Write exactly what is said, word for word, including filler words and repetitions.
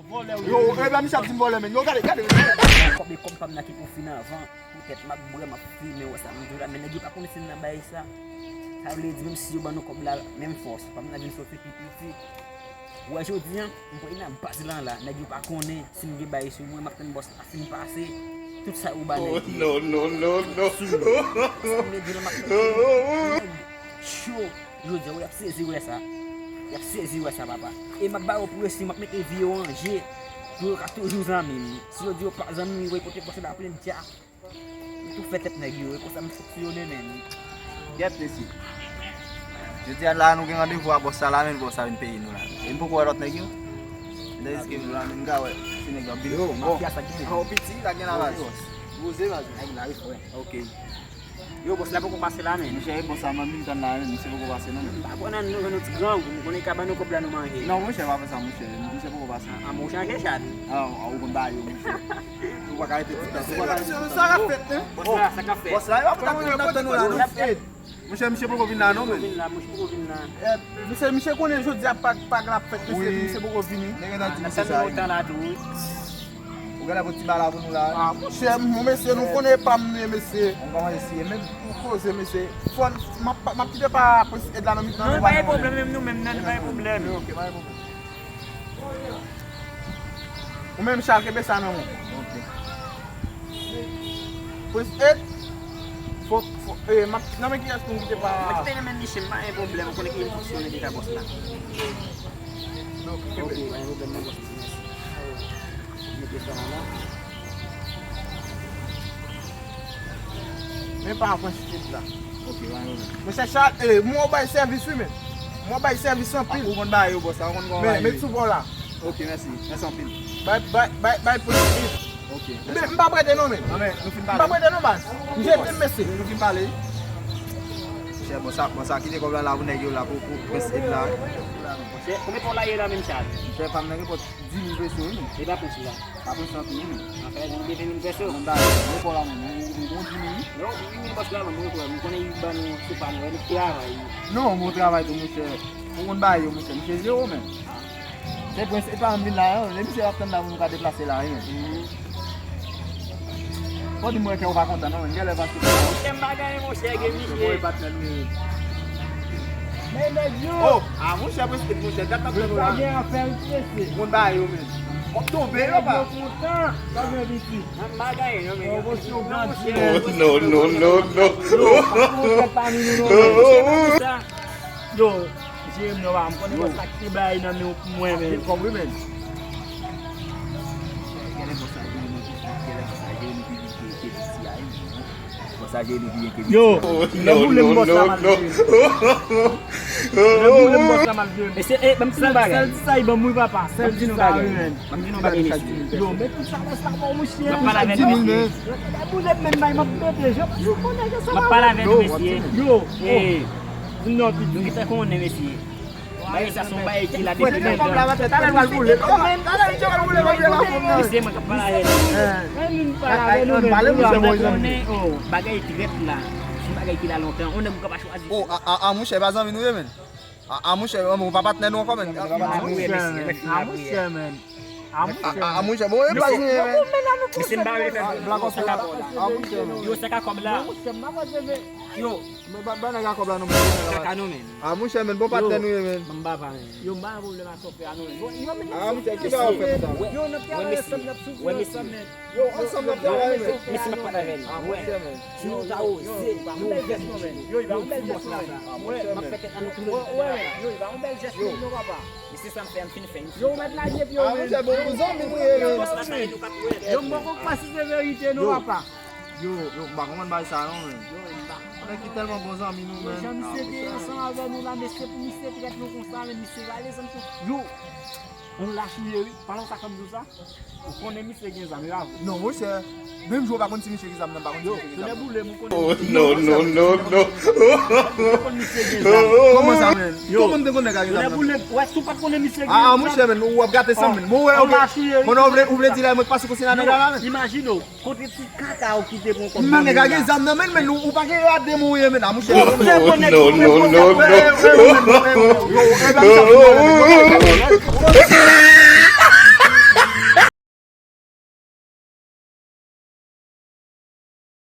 Yo, e blan misye ap di m vòlè, men. Yo, gade, gade. Kòb e kòb pa m nan ki pou fin anvan. Poutèt m ap bwè, m ap fimen, wè sa m di w la, men nèg yo pa konnen si n nan bay sa. Sa vle di, menm si yo ban nou kòb la, menm fòs, pa m nan vin soti pi piti. Wè, jodi a, m pral nan baz lan la, nèg yo pa konnen si m gen bay sou mwen, m ap tann bòs la fin pase. Tout sa yo ba nèg yo. No, no, no, no. Sou mwen. Sa m vle di la, m ap tann nèg cho. Jodi a, wi, y ap sezi wè sa. Y ap sezi wè sa, papa. E m ap ba yo presyon, m ap mete vi yo an je. Pou yo ka toujou zanmi m. Si yo di yo pa zanmi m, yo kote bòs la plen dja. M tou fè tèt nèg yo, e konsa m fonksyone, men. Gèt, mesye. Jodi a la, nou gen randevou a bòs sa la, men bòs sa vin peye nou la. E m poko wè lòt nèg yo. Lè eske nou la, men m ka wè. Si nèg yo ap vin. Yo, bon. Mafya sa ki te. An piti, la gen la baz. Poze, baz. Ay, la, wi, frè. Ok. Yo, bòs la poko pase la, men. Monchè, e bòs sa, m ap vin tann la, men misye poko pase, non, men. Pa kwè nan nou, nou ti grangou, nou konnen ka ban nou kòb la, nou manje. Non, monchè, pa fè sa, monchè. Misye poko pase. A, monchè, an gen chat. A, ou konn ba yo, monchè. Ou pa ka rete tout tan. Ou pa ka rete tout tan. Sa k ap fèt, hein? Bòs la, sa k ap fèt? Bòs la, yo ap tann nou la, non, men. Monchè, misye poko vin la, non, men. Vin la, monchè, poko vin la. Eh, misye, misye konnen jodi a pa, pa gen ap fèt, mesye, misye poko vini. Nèg nan di misye sa. Tann lontan la, tou, wi. Ou genlè pou ti bala pou nou la. Ah, monchè, mon mesye, nou konnen pa m ye, mesye. Ou kòmanse siye menm. Ou koze, mesye. Fò n, m ap, m ap kite pa Prince Ed la nan mitan nou. Non, pa gen pwoblèm, menm nou menm nan, pa gen pwoblèm. Ok, pa gen pwoblèm. Ou menm, Charles, kenbe sa nan men w. Ok. Prince Ed, fò, fò, eh, m ap, nan men kiyès pou m kite pa. Mwen kite nan men Michel, pa gen pwoblèm, ou konnen ki fonksyone deja bòs la. Ok, pa gen pwoblèm, non, bòs. Men pa pran chit la. Ok, pa gen pwoblèm. Monchè Charles, eh, mwen w bay sèvis wi, men. Mwen w bay sèvis anpil. Ou konn ba yo, bòs la, ou konn kòman ba yo. Men, met sou bò la. Ok, mèsi. Mèsi anpil. Bay, bay, bay, bay pou li. Ok. Men, m pa prete non, men. Non, men, nou fin pale. M pa prete non, baz. M jete m, mesye. Nou fin pale. Chè, bon, sa, bon, sa, kite kòb la la pou nèg yo la, pou, pou Prince Ed la. Chè, konbyen tan w la ye la menm, Charles? Chè, pa m nan nenpòt. Di mil peso wi men. E pa plis la. Pa plis anpil wi men. Anfen, nou gen ven mil peso. Mwen ba ou, mwen pa la mwen, mwen, mwen gon di mil wi. Non, wi men bòs la, mwen kwè, mwen konnen yu ban nou sou pa nou, nou travay. Non, mwen travay tou monchè. Ou konn ba yo monchè, misye zewo men. Se pwens, e pa m vin la non, lè misye ap tann la pou nou ka deplase la wi men. Fò di mwen kè ou pa kontan non, men genlè paske. Monchè m pa genyen monchè gen misye. Bon, e patnè nou ye. Men nèg yo. Oh, ah monchè preskip monchè, dat ap fè nou la. Gen afè l prese. Moun ba yo men. Kòb tonbe yo pa. Yo kontan. Sa vle di ki? M pa genyen non men. Yo monchè yo grandi. Oh, no, no, no, no. Yo pa konn fè pa nou non. Yo. Jere m non pa, m konnen bòs la kite bagay nan men w pou mwen men. Anpil kòb wi men. Genlè bòs la jere nou pi byen, genlè bòs la jere nou pi byen ke, ke Viti a wi. Bòs la jere nou pi byen ke Viti a. Yo, lè boule m bòs la mal jere. Lè boule m bòs la mal jere. Mesye, e, ban m di nou bagay. Sèl ti sa y ban m wi papa, sèl ti sa wi men. Ban m di nou bagay mesye. Yo, men tout sa bòs la ba w monchè. M ap pale avè nou mesye. Lè boule m menm bay m ap mete, jan m konnen ke sa. M ap pale avè nou mesye. Yo, e. Nou gentan konnen mesye. Bagay sa se yon bagay ki la depi lontan. Mesye mwen k ap pale avè nou. Mwen menm pale avè nou menm. Konnen bagay trèt la se yon bagay ki la lontan. Yon nèg ou ka pa chwazi. Oh, a, a, a, monchè, pa zanmi nou ye menm. A, a, monchè, ou pa patnè nou ankò menm. A, monchè, menm. A, monchè, menm. A, monchè, bon, e pa zanmi menm. Mesye m pa vle fè. Black Ops la. A, monchè, menm. Yo, se ka kòb la. Yo. Men ba, ba nèg a kòb la non, monchè. Kaka non men. Ah, monchè, men bon patnè nou ye men. Ban m papa men. Yo, m pa gen pwoblèm ak sòfè a non men. Bon, yo men. Ah, monchè, ki ba ou fè konsa? Yo, n ap travay ansanm, n ap soufri ansanm men. Yo, ansanm n ap travay men. Mesye m ap pale avè nou. Ah, monchè, men. Si nou ta oze, nou ouvè nou. Yo, li ba yon bèl jès non men. Ah, monchè, men. M ap fè tèt a nou tou lè. Yo, li ba yon bèl jès non papa. Mesye sa m fè, m fin fè. Yo, ou mèt lage pye w men. Ah, monchè, bon, zanmi nou ye men. Yo, m poko kwè si se verite non papa. Yo, yo, m pa konprann bagay sa non men. Yo, m pa. Nèg ki tèlman bon zanmi nou men. Jan misye te ansanm avè nou la, mesye pou misye trèt nou konsa men, misye rale zam tou. Yo, yon lach ou ye wi, pa nan sa k ap di w sa. Ou konnen misye gen zam, e pa vre? Non, monchè, menm jan w pa konn si misye gen zam nan, m pa konn si misye gen zam nan. Yo, tonè boule m, ou konnen. Oh, no, no, no, no. Ou konn misye gen zam. Kòman sa men? Yo, kòman m te konn nèg la gen zam nan? Tonè boule m, wè, si w pa t konnen misye gen zam. Ah, monchè, men ou ap gate san men. Bon, wè, ok. Yon lach ou ye wi. Bon, ou vle, ou vle di la, mwen t pase konsi nan nèg la la men. Imajine w. Kote ti kaka w kite pou yon kòb. Nan nèg la gen zam nan men, men ou pa gen rad de mouye men a monchè. Ou se bon nèg. No, no, no, no.